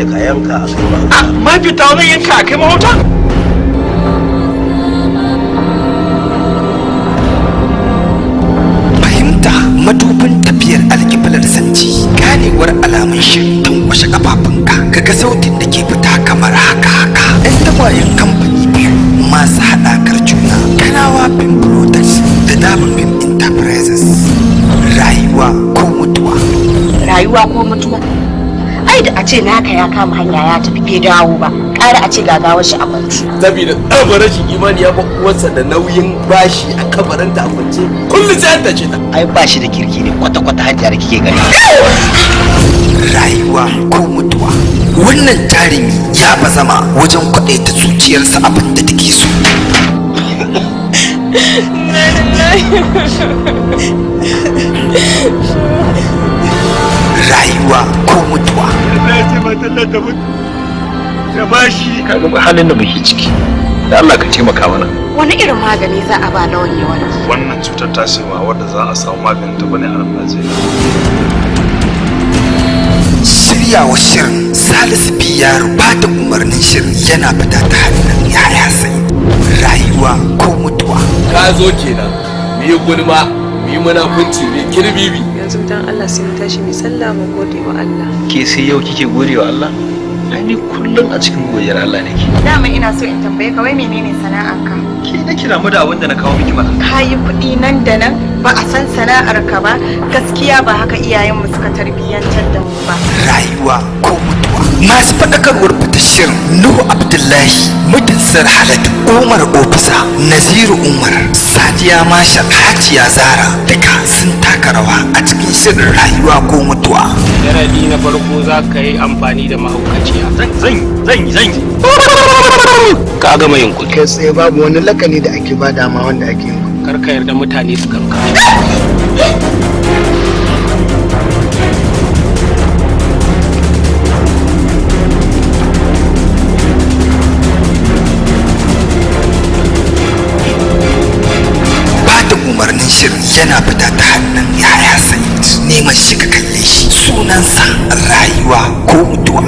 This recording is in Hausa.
je ka yanka a kai mahauta. Mafita zan yanka a kai mahauta? Fahimta madubin tafiyar alƙiblar sanci, ganewar alamun shirin tankwashe kafafunka kaga sautin da ke fita kamar haka haka. Yan tagwayen kamfani biyu masu haɗakar juna, Kanawa Film Products da Daba Film Enterprises. Rayuwa ko mutuwa. Rayuwa ko mutuwa. Ai da a ce naka ya kama hanya ya tafi bai dawo ba, ƙara a ce gagawar shi a kwance. Saboda tsabar rashin imani ya ba uwarsa da nauyin bashi a kabarinta a kwance, kullum sai an tace ta. Ai ba shi da kirki ne kwata-kwata, hajiya da kike gani. Rayuwa ko mutuwa. Wannan jarumi ya bazama wajen kwaɗaita zuciyarsa abin da take so. Rayuwa ko mutuwa. Kaga halin da muke ciki. Da Allah ka taimaka mana. Wani irin magani za a ba lawan ya wani? Wannan cutar ta ce ba wadda za a samu maganin ta bane a nan Najeriya. Shiryawa shirin Salisu Biyar, ba da umarnin shirin yana fita ta hannun Yaya Sai. Rayuwa ko mutuwa. Ka zo kenan mu yi gulma, mu yi munafunci, mu yi kirbibi. Yanzu dan Allah sai mu tashi mu sallah mu gode wa Allah. Ke sai yau kike gode wa Allah? Ai ni kullum a cikin godiyar Allah nake. Dama ina so in tambaye ka, wai menene sana'arka? Ke na kira mu da abin da na kawo miki mana. Ka yi kuɗi nan da nan ba a san sana'arka ba, gaskiya ba haka iyayenmu suka tarbiyyantar da mu ba. Rayuwa ko mutuwa. Masu faɗakarwar fitar shirin: Nuhu Abdullahi, Mudassar Haladu, Umar Ofisa, Naziru Umar, Sadiya Mashal, Hajiya Zara, duka sun taka rawa a cikin shirin Rayuwa ko Mutuwa. Daradi na farko za ka yi amfani da mahaukaciya. Zan zan zan zan yi. Ka gama yin kuɗi. Kai tsaye babu wani lakani da ake ba dama wanda ake yin. Kar ka yarda mutane su kanka. Ba da umarnin shirin yana fita ta hannun Yaya Sa'id. Neman shi ka kalle shi, sunansa Rayuwa ko Mutuwa.